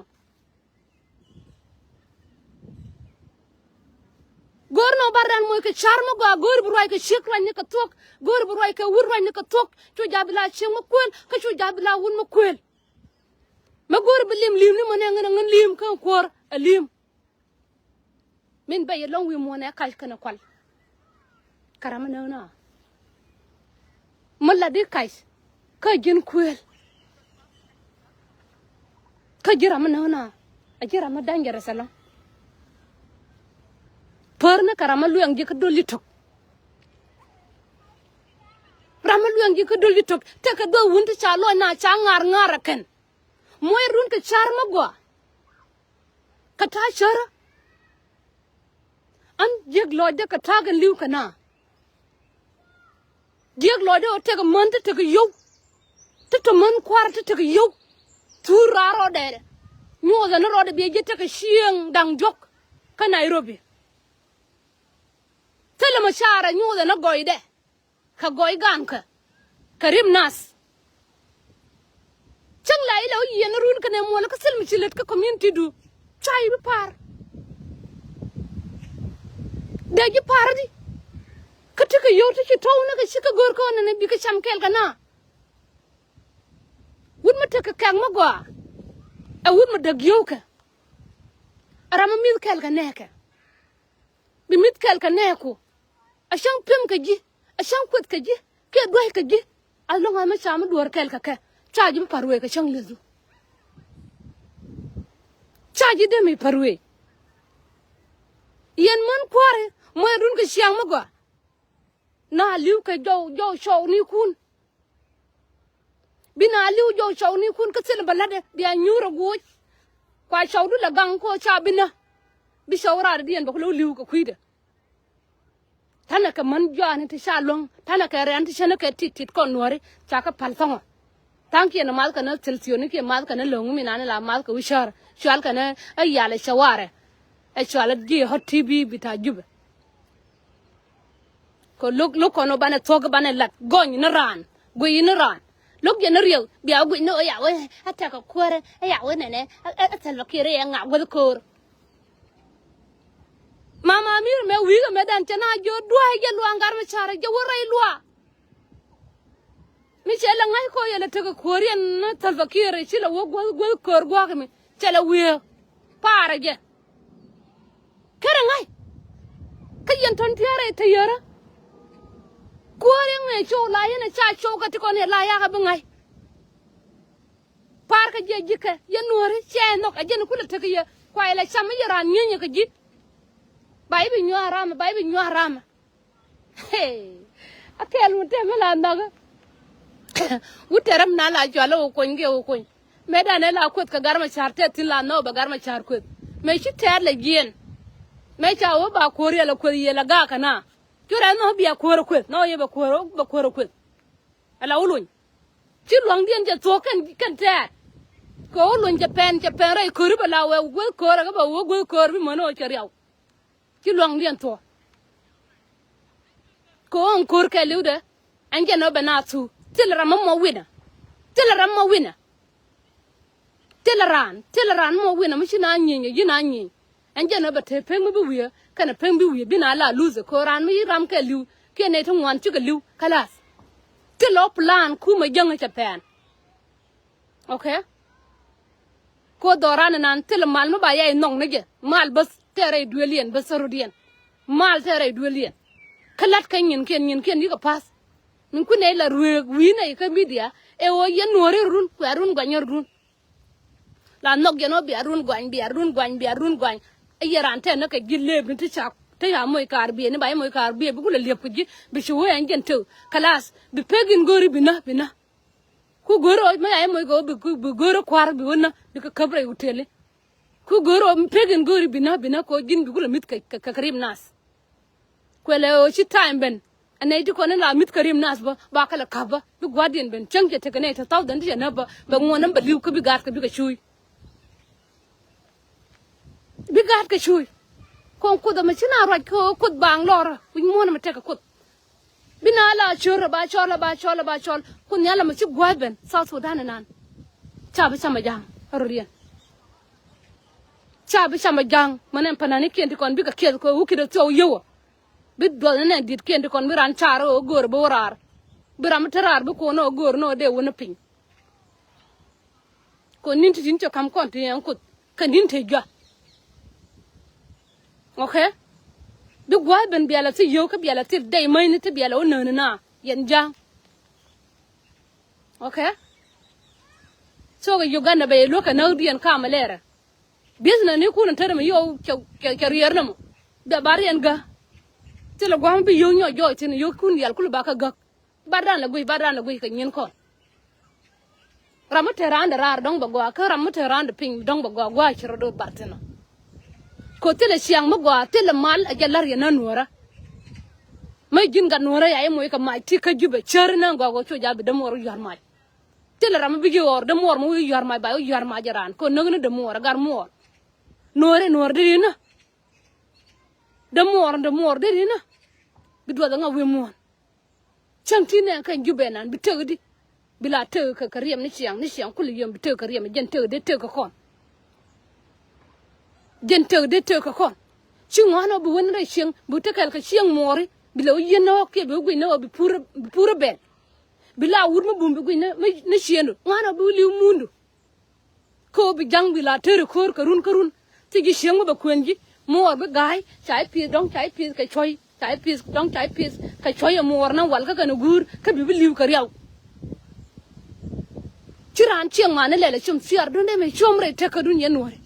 Go̱o̱r nɔ bar dan moc kɛ car mi gɔaa go̱o̱r bi ruac kɛ ciek ruacni kɛ thuɔ̱k. Go̱o̱r bi ruac kɛ wut ruacni kɛ thuɔ̱k. Cu ja̱ bi la ciek mi kuël kä cu ja̱ bi la wut mi kuël. Mɛ go̱o̱r bi lim lim ni mɔ nɛ ŋän ɛ ŋän lim kä kuɔ̱r ɛ lim. Min bɛ yɛ lɔ̱ŋ wi̱i̱ muɔ̱ɔ̱n ɛ kac kɛnɛ kual. Kä ram mi näk na mi la di kac kä ji̱n kuëël. Kä ji̱ ram mi näk na a ji̱ ram mi dangerous ɛlɔ̱ŋ. Pär ni kɛ ram mi luɛŋ ji̱ kä döl i̱ tök. Ram mi luɛŋ ji̱ kä döl i̱ tök tekɛ duɔth wun ti ca lɔc na ca ŋa̱r ŋa̱r ɛ kɛn. Muɔc run kɛ car mi gɔaa. Kɛ ta̱a̱ cärä. Ɣän jiäk lɔcdä kɛ ta̱a̱ kɛn li̱w kɛ na. Jiäk lɔcdä ɣöö tekɛ män ti tekɛ yio̱w. Ti te män kua̱r ti tekɛ yio̱w. Thur raar rɔɔdɛ. Nyuuthɛ ni rɔɔdɛ biɛ ji̱ tekɛ cieŋ da̱ŋ juɔ̱k kä Nairobi. Thilɛ mɛ caarɛ nyuuthɛ ni gɔɔydɛ. Kɛ gɔɔy gaŋkɛ kɛ rim nath. Cäŋ la ilɛ wä yiëë ni run kɛnɛ muɔlɛ kä thil mi ci lät kä community du. Ca i̱ bi pa̱a̱r. Dee ji̱ pa̱a̱r di. Kä tekɛ yio̱w ti ci tɔw ni kɛ ci kä go̱o̱r kä ɣän ni bi kɛ cam kɛɛl kɛ na. Wut mi tekɛ kɛk mi gɔaa. Ɛ wut mi däk yio̱wkɛ. Ɛ ram mi mi̱th kɛɛl kɛ nɛɛkɛ. Bi mi̱th kɛɛl kɛ nɛɛku. A cäŋ pi̱em kɛ ji̱, a cäŋ kueth kɛ ji̱, kiɛ duäc kɛ ji̱. As long as mi ca mi duɔ̱ɔ̱r kɛɛl kɛ kɛ, ca ji̱ mi pa̱r wee kɛ cäŋ li̱ethu. Ca ji̱ dee mi pa̱r wee. Yɛn män kuäärä, mɔcdun kɛ ciaŋ mi gɔaa. Na li̱w kɛ jɔw, jɔw cɔwnikun. Bi na li̱w jɔw cɔwnikun kä thilɛ bä la̱tdɛ bia nyuur ɛ guɔ̱c. Kua cɔwdu lɛ gaŋ kɔ ca bi nä. Bi cɔw raadädiɛn bɛ ku lo̱k li̱w kɛ kui̱dɛ. Ta̱nɛ kɛ män jɔaani ti ca luäŋ, ta̱nɛ kɛ rɛ̈n ti cänä kɛ tit tit kɔn nuääri ca kɛ pa̱l thɔ̱ŋɔ. Tha̱a̱ŋkiɛn ɛ math kɛn ɛ thil thioni kiɛ math kɛn ɛ lo̱ŋ mi nani la math kɛ wi̱cäär cual kɛn ɛ yal ɛ cɛ warɛ. Ɛ cual ɛ ji̱ ɛ hot T V bi ta̱a̱ Jubɛ. Kɛ lo̱k, lo̱k kɔn ɔ banɛ thuɔ̱k banɛ lat gɔny ni raan, guiy ni raan. Lo̱k jɛ ni riɛk bia guic ni ɣä ya wee ɛ tɛkɛ kuäärɛ ɛ ya wee nɛnɛ ɛ, ɛ, ɛ thɛl bä kiɛrɛ yɛ ŋak guäth ko̱o̱r. Mama Amir mɛ wi̱i̱ kɛ mɛ dan cɛ na jiö dua̱a̱c jɛ luaŋ gar mi carɛ jɛ wä rɛy luaak. Mi cɛ lɛ ŋa̱c kɔ yɛ lɛ tekɛ kuäär yɛn ni Salva Kiir ci lɛ wä guäth guäth köör gua̱a̱k mi cɛ lɛ wiee paarɛ jɛ. Kärɛ ŋa̱c kä yɛn tɔ̱n tiɛɛrɛ te yärä. Kuäär yɛn ŋɛɛ cow la yɛn ɛ ca cow kä ti kɔn yɛ la yakä bi ŋa̱c. Paarkɛ jiɛ ji̱kɛ yɛn nuɔ̱ɔ̱ri cɛ nhɔk ɛ jɛn kulɛ tekɛ yɛ kua yɛ lɛ cam mi yɛ raan nyienyɛ kɛ ji̱. Ba i̱ bi nyua̱a̱ ramɛ ba i̱ bi nyua̱a̱ ramɛ. Hey, a kɛɛl wun tɛmɛ la nhɔkä. Wut tɛrɛ mi na la cual ɛ wä kuny kiɛ wä kuny. Mëë danɛ la kueth kɛ gar mɛ ca̱r tɛth thi̱n la nhɔk bɛ gar mɛ ca̱r kueth. Mëë ci tɛɛt lɛ jiɛn. Mëë ca wä ba kuäär yɛ lɛ kueth yɛ lɛ gaak kɛ na. Cu rɛy nhɔk bia kuäär ɛ kueth nhɔk yɛ bɛ kuäär bɛ kuäär ɛ kueth. Ala wä luny. Ci luaŋdiɛn cɛ thuɔ̱k kɛn kɛn tɛɛt. Kɛ wä luny cɛ pɛn cɛ pɛn rɛy köri bɛ la wɛ gueth köör ɛ kɛ bɛ wä gueth köör bi män ɛ wä cɛ riaw. Ci luaŋdiɛn thuɔ̱k. Kɛ ɣöö ɛn ko̱r kɛɛliwdɛ ɛn jɛn ɣä bɛ na thuu. Thilɛ ram mɔ winɛ. Thilɛ ram mɔ winɛ. Thilɛ raan thilɛ raan mɔ winɛ mi ci na nyieny ɛ yi na nyieny. Ɛn jɛn ɣä bɛ te pek mi bi wiee kɛnɛ pek bi wiee bi na la luth ɛ ko̱r raan mi ram kɛɛliw kiɛ nɛy ti ŋuan cikɛ li̱w kɛ la̱th. Thilɛ ɣä plan kumɛ jäŋ ɛ cɛ pɛn. Okay. Ko dhɔran inan thilɛ mal mi ba yay nhɔk ni jɛ mal bäth tɛɛrɛ iduëëliɛn bäth thärudiɛn. Mal tɛɛrɛ iduëëliɛn. Kä la̱t kä nyinkiɛn nyinkiɛn yikɛ pa̱th. Min kui̱n nɛy la ruëëk wi̱i̱ nɛy kä midia. Ɛ ɣöö yɛn nuɔ̱ɔ̱ri run kuɛ run guanyä run. La nhɔk yɛn ɣöö bia run guany bia run guany bia run guany. Ɛ yɛ raan tɛn ni kɛ ji̱ lëëpni ti ca ti ca moc kaar bieyni ba yɛ moc kaar biey bi kulɛ liɛp kɛ ji̱ bi ci wee ɛn jɛn tëk. Kalath bi pek in go̱o̱ri bi nä bi nä. Ku go̱o̱r ɣöö mi ca yɛ moc kɛ ɣöö bi go̱o̱r ɛ kua̱r bi ɣöö nä bikɛ käp rɛy wuteli. Ku go̱o̱r ɣöö mi pek in go̱o̱ri bi nä bi nä kɛ ɣöö ji̱n bi kulɛ mi̱th kɛ kɛ rim nath. Kuɛlɛ ɣöö ci ta̱a̱m ben ɛ nɛy ti kɔn in la mi̱th kɛ rim nath bä ba kɛ lɛ ka̱p bä bi gua̱a̱thdiɛn ben cäŋ cɛ tekɛ nɛy te thawdɛn ti cɛ näp bä bɛ ŋuɔ̱n ɛn bɛ li̱w kä bi gaatkɛ bikɛ cuuc. Bi gaatkɛ cuuc. Kɔn kuoth ɛmɛ ci na ruac kä ɣöö kuoth baaŋ lɔrä wi̱c muɔ̱ɔ̱n ɛmɛ tekɛ kuoth. Bi na la cör ba cɔl ba cɔl ba cɔl kun nhial ɛmɛ ci gua̱a̱th ben South Sudan inan. Ca bi camɛ ja̱a̱ŋ ɛ rot yɛn. Ca bi camɛ ja̱a̱ŋ mɛ nɛn pänanikiɛn ti kɔn bikɛ kiɛth kɛ wukit ɛ thiɔw yio̱wä. Bi duɔth ni nɛn di̱tkiɛn ti kɔn bi ran car ɛ ɣöö göör bi wä raar. Bi ram mi te raar bi kuɔn ɛ ɣöö göör ni ɣöö dee wä ni piny. Kɛ ni̱n ti tin cɛ ka̱m kɔn ti yɛn kuth kɛ ni̱n te jua. Okay. Bi gua̱a̱th ben biɛl a thil yio̱w kä biɛl a thil dɛy mäcni ti biɛl a wä nääni na yɛn ja̱a̱ŋ. Okay. So kɛ Uganda bɛ yɛ luäk kɛ näk diɛn kamɛ lɛrɛ. Business ni kun in terɛ mi yio̱w cɛ cɛ riɛr nɔmɔ. Bɛ bar yɛn gä. Thilɛ gua̱a̱m bi yio̱w nyɔc jɔɔc thin yio̱w kun diaal kul ba kä gäk. Bat dan lɛ guic bat dan lɛ guic kɛ nyin kɔn. Ram mi te raan de raar dɔ̱ŋ bɛ gɔaa kä ram mi te raan de piny dɔ̱ŋ bɛ gɔaa gɔaa ci rɔ do̱r bat thin ɔ. Ko thilɛ ciaŋ mi gɔaa thilɛ mal a jɛ la̱r yɛn anuɔrä. Mi ji̱n gat nuɔrä ya i̱ moc kɛ mac ti kä Jubɛ cär inɛ gɔaa gɔaa cu ja bi däm wä rɔ yua̱r mac. Thilɛ ram mi bi ji̱ ɣɔr dee muɔɔr mi wi̱i̱ yua̱r mac ba wi̱i̱ yua̱r mac ɛ raan kɛ ɣöö näk ni dee muɔɔr ɛ gar muɔɔr. Nuɔɔri nuɔɔr dee ri nä. Dee muɔɔr dee muɔɔr dee ri nä. Bi duɔth ɛ ŋa wi̱i̱ muɔ̱ɔ̱n. Cäŋ ti nɛ kɛn Jubɛ nan bi tek di. Bi la tek kɛ kɛ riɛm ni ciaŋ ni ciaŋ kulɛ yom bi tek kɛ riɛm jɛn tek dee tek kɛ kɔn. Jɛn tek dee tek kɛ kɔn. Ci ŋɔ̱a̱n ɔ bi wen rɛy cieŋ bi te kɛl kɛ cieŋ muɔɔri bi lɛ wä yieen ni ɣɔk kiɛ bi wä guic ni ɣɔk bi pur bi pur bɛl. Bi la wut mi bum bi guic ni ni cieendu ŋɔ̱a̱n ɔ bi wä li̱w muundu. Kɛ ɣöö bi ja̱ŋ bi la teri ko̱o̱r kɛ run kä run. Ti ji̱ cieŋ mi bɛ kuën ji̱ muɔɔr bi ga̱a̱c ca i̱ pi̱i̱th dɔ̱ŋ ca i̱ pi̱i̱th kɛ cuɔ̱c ca i̱ pi̱i̱th dɔ̱ŋ ca i̱ pi̱i̱th kɛ cuɔ̱c ɛ muɔɔr naŋ wal kä kɛn ɛ guur kä bi bi li̱w kɛ riaw. Ci raan cieŋ man ni lɛl ɛ com thiaar dundɛ mi com rɛy tekädun yɛn nuɔ̱ɔ̱ri.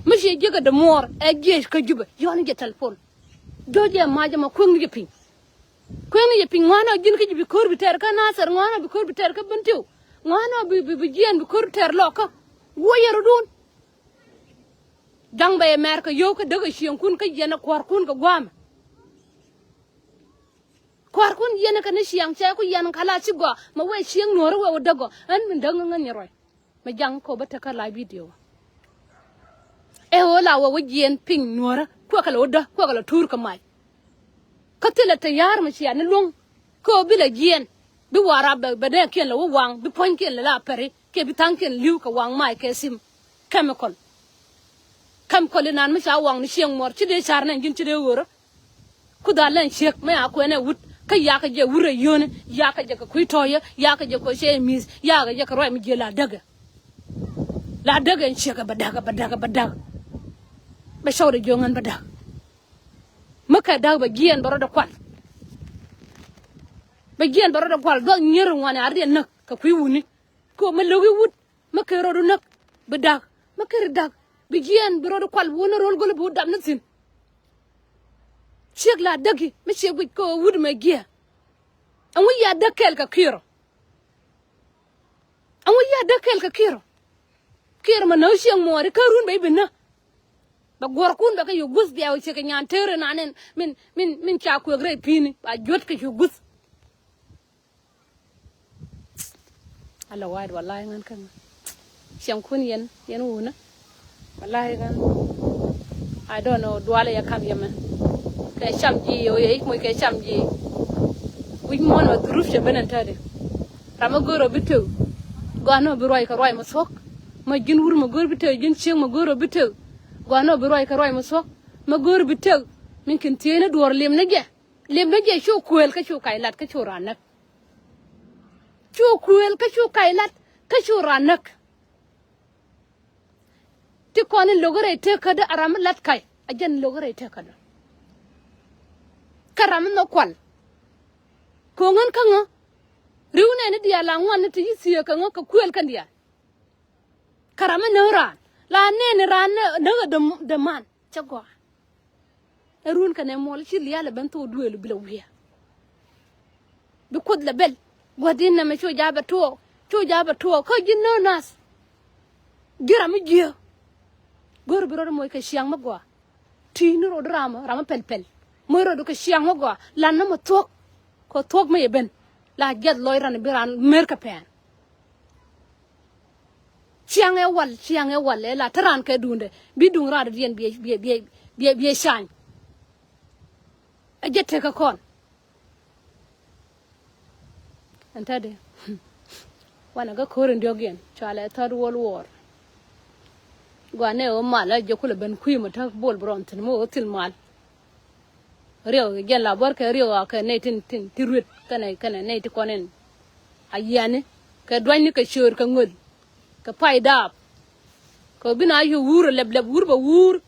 Mi ciɛ jiäk ɛ dee muɔɔr ɛ jiɛc kä Jubɛ yɔ̱ɔ̱n jɛ tɛlpon. Jɔ̱ɔ̱c ɛ mac ɛmɔ kueŋni jɛ piny. Kueŋni jɛ piny ŋuan ɔ ji̱n kä ji̱ bi ko̱r bi tɛɛr kä Nathɛr ŋuan ɔ bi ko̱r bi tɛɛr kä Bentiu. Ŋuan ɔ bi bi bi jiɛɛn bi ko̱r bi tɛɛr lɔkä. Wuɔyɛ rɔ̱dun. Da̱ŋ bɛ yɛ mɛr kɛ yio̱w kä däk ɛ cieŋkun kä yɛn ɛ kua̱rkun kɛ gua̱a̱mɛ. Kua̱rkun yɛn ɛ kɛ ni ciaŋ cɛ ku yɛn kala ci gɔaa mɛ wee cieŋ nuɔ̱ɔ̱rä wee wä däk gɔaa ɛn min däk ŋä ŋän nyɛ ruac. Mɛ jaŋ kɛ wä bä tekä la bidio. Ɛ ɣöö la wä wä jiɛɛn piny nuɔ̱ɔ̱rä kuɛ kɛ lɛ wä dä kuɛ kɛ lɛ tuur kɛ mac. Kä thilɛ te ya̱a̱r mɛ cia ni luäŋ kä ɣöö bi lɛ jiɛɛn bi wa̱a̱ rap bɛ bɛ dee kiɛn lɛ wä waŋ bi puɔ̱ny kiɛn lɛ la pɛri kiɛ bi tha̱a̱ŋ kiɛn li̱w kɛ waŋ mac kɛ sim. Chemical. Chemical inan mi ca waŋ ni cieŋ muɔ̱ɔ̱r ci dee car nɛn ji̱n ci dee ɣöörä. Ku dhal lɛn ciek mi a kuɛn ɛ wut kä yakɛ jɛ wut rɛ yio̱o̱ni yakɛ jɛ kɛ kui̱ tɔ̱ɔ̱yä yakɛ jɛ kɛ cɛ mi̱th yakɛ jɛ kɛ ruac mi jiɛ la däkɛ. La däkɛ ɛn ciek ɛ bɛ da̱k ɛ bɛ da̱k ɛ bɛ da̱k. Bɛ cɔwdɛ jiöŋ ɛn bɛ da̱k. Mi kɛ da̱k bɛ jiɛɛn bɛ rɔ̱dɛ kual. Bɛ jiɛɛn bɛ rɔ̱dɛ kual dhuɔth nyier ŋuani a riɛn näk kɛ kui̱ wuni. Kɛ mi lo̱k i̱ wut mi kɛ rɔ̱du näk bi da̱k mi kɛ ri da̱k. Bi jiɛɛn bi rɔ̱du kual bi wun ni ro̱l go̱l bi wut dap ni thi̱n. Ciek la däki mi ciek guic kɛ wut mɛ giɛ. Ɛŋu ya däk kɛɛl kɛ kiɛrɔ. Ɛŋu ya däk kɛɛl kɛ kiɛrɔ. Kiɛrɔ mɛ näk cieŋ muɔɔri kä run bɛ i̱ bi nä. Bɛ guɔ̱rkun bɛ kɛ yio̱k guth bia wä ciek kɛ nyan teer inan ɛn min min min ca kuëk rɛy pi̱i̱ni ba juɔ̱t kɛ yio̱k guth. Ala wa̱a̱t wallahi ŋän kä ŋän. Ciɛŋkun yɛn yɛn wunä. Wallahi ŋän. I don't know dualɛ yɛ kam yɛ mɛ. Kɛ cam ji̱ yɛ wä yɛ i̱ moc kɛ cam ji̱. Wi̱c muɔ̱ɔ̱n mɛ dhuruf cɛ ben ɛn tätdɛ. Ram mi go̱o̱r ɔ bi tëk. Gɔaa ni ɔ bi ruac kɛ ruac mɛ thuɔ̱k. Mɛ ji̱n wur mɛ go̱o̱r bi tëk ji̱n cieŋ mɛ go̱o̱r ɔ bi tëk. Gɔaa ni ɔ bi ruac kɛ ruac mɛ thuɔ̱k. Mɛ go̱o̱r bi tëk. Min kin thiecni duɔ̱ɔ̱r lim ni jɛ. Lim ni jɛ cu kuëël kä cu kac lat kä cu raan näk. Cu kuëël kä cu kac lat kä cu raan näk. Ti kɔn in lo̱k rɛy tekädä a ram mi lat kac a jɛn in lo̱k rɛy tekädä. Kä ram mi nhɔk kual. Ko̱ŋän kä ŋä ri̱w nɛɛni diaal la ŋuan ni ti ci thieekä ŋä kɛ kuëël kɛn diaal. Kä ram mi näk raan la nɛɛni raan näk ɛ däman. Cä gɔaa. Ɛ run kɛnɛ muɔl ci liaal ɛ ben thok duëël bi lɛ wiɛ. Bi kuoth lɛ bel gua̱di̱n nɛmɛ cu ja̱a̱ bɛ tuɔɔk cu ja̱a̱ bɛ tuɔɔk kä ji̱ nööŋ nath. Ji̱ ram mi jiääk. Go̱r bi rɔɔd moc kɛ ciaŋ mi gɔaa. Ti̱i̱ni rɔɔd ram ram mi pɛl pɛl moc rɔɔd kɛ ciaŋ mi gɔaa lan nä mi thuɔ̱k. Kɛ thuɔ̱k mi yɛ ben la jiɛth lɔc ran bi ran mer kɛ pɛn. Ciaŋ ɛ wal ciaŋ ɛ wal ɛ la te raan kɛ duundɛ bi duŋ raadɛ diɛn biɛ biɛ biɛ biɛ biɛ cany. Ɛ jɛ tekä kɔn. Ɛn tätdɛ wanɛ kä ko̱r in diɔ̱k yɛn cɔalɛ third world war. Guanɛ ɣöö mal ɛ jɛ kulɛ ben kui̱ mɛ täk bol bi rɔn thi̱n mi ɣöö thil mal. Riɛk jɛn la buɔ̱r kɛ riɛk a kɛ nɛy tin tin ti ruet kɛnɛ kɛnɛ nɛy ti kɔn in. A yiani kɛ duanyni kɛ cöör kɛ ŋöl kɛ pay daap. Kɛ bi na yio̱w wur lɛp lɛp wur bɛ wur.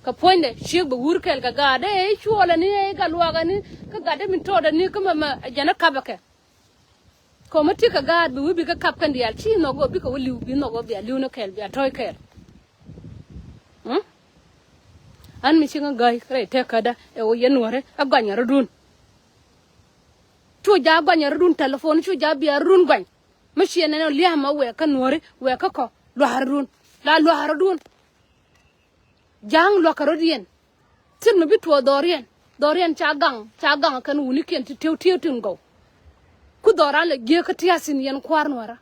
Kɛ puɔ̱nydɛ ciek bɛ wur kɛl kɛ gaat ɛ cuɔlɛ ni ɛ gat luaakɛ ni kä gat ɛ min tɔɔdɛ ni kä mɛ mɛ jɛn ɛ kapɛ kɛ. Kɔmä ti kɛ gaat bi wi̱i̱ bikɛ kap kɛn diaal ci nhɔk ɣöö bikɛ wä li̱w bi nhɔk ɣöö bia li̱w ni kɛɛl bia tɔ̱ɔ̱c kɛɛl. Ɣän mi ci ŋä gäi rɛy tëkädä ɛ ɣöö yɛn nuɔ̱ɔ̱rä ɛ gɔnyɛ rɔ̱dun. Cu ja̱ gɔnyɛ rɔ̱dun tɛlɛpon cu ja̱ bia rɔ̱dun gɔny. Mi ciɛ nɛn ɔ lia̱a̱mä wɛɛkä nuɔ̱ɔ̱ri wɛɛkä kɔ lua̱a̱ rɔ̱dun la lua̱a̱ rɔ̱dun. Ja̱a̱ŋ lua̱kä rɔ̱diɛn. Thil mi bi tuɔɔk dhɔriɛn dhɔriɛn ca gaŋ ca gaŋ kɛn wunikiɛn ti tiw tiw tin gɔw. Ku dhɔran lɛ jiääk kä tia̱a̱ thi̱n yɛn kua̱r nuɔ̱ɔ̱rä.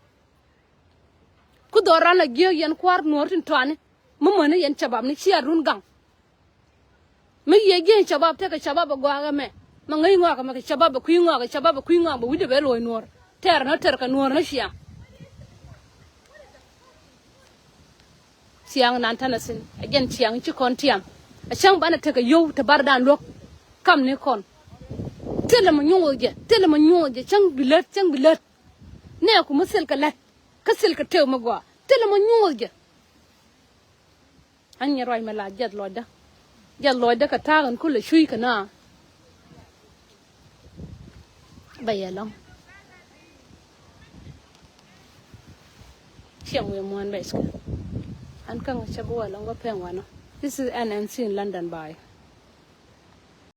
Ku dhɔr ran la jiääk yɛn kua̱r nuɔ̱ɔ̱r tin tɔani. Mi mäni yɛn cabab ni cia run gaŋ. Mi yiëë jiäny cabab tekɛ cabab ɛ gɔaa ɛmɛ. Mɛ ŋäc ŋɔak ɛmɛ kɛ cabab ɛ kui̱ ŋɔak, kɛ cabab ɛ kui̱ ŋɔak bɛ wi̱cdɛ bɛ luɔ̱c nuɔ̱ɔ̱r. Tɛɛr nɔ tɛɛr kɛ nuɔ̱ɔ̱r nɔ ciaŋ. Ciaŋ nan tɛnɛ thi̱n ɛ jɛn ciaŋ ci kɔn tiam. Ɛ cäŋ banɛ tekɛ yio̱w te bardan luäk. Kamni kɔn. Thilɛ mɛ nyuuth jɛ, thilɛ mɛ nyuuth jɛ, cäŋ bi lät, cäŋ bi lät. Nɛɛku mi thil kɛ lät kä thil kɛ tëë mɛ gɔaa, thilɛ mɛ nyuuth jɛ. An nyɛ ruac mɛ la jiath lɔcdä. Jiath lɔcdä kɛ ta̱a̱ kɛn kulɛ cuc kɛ na. Bɛ yɛ lɔ̱ŋ. Ciɛŋ wi̱i̱ muɔ̱ɔ̱n bɛ cikɛ. An käŋ cɛ bi wä lɔ̱ŋ bä pɛŋ wanɔ. This is N N C in London by.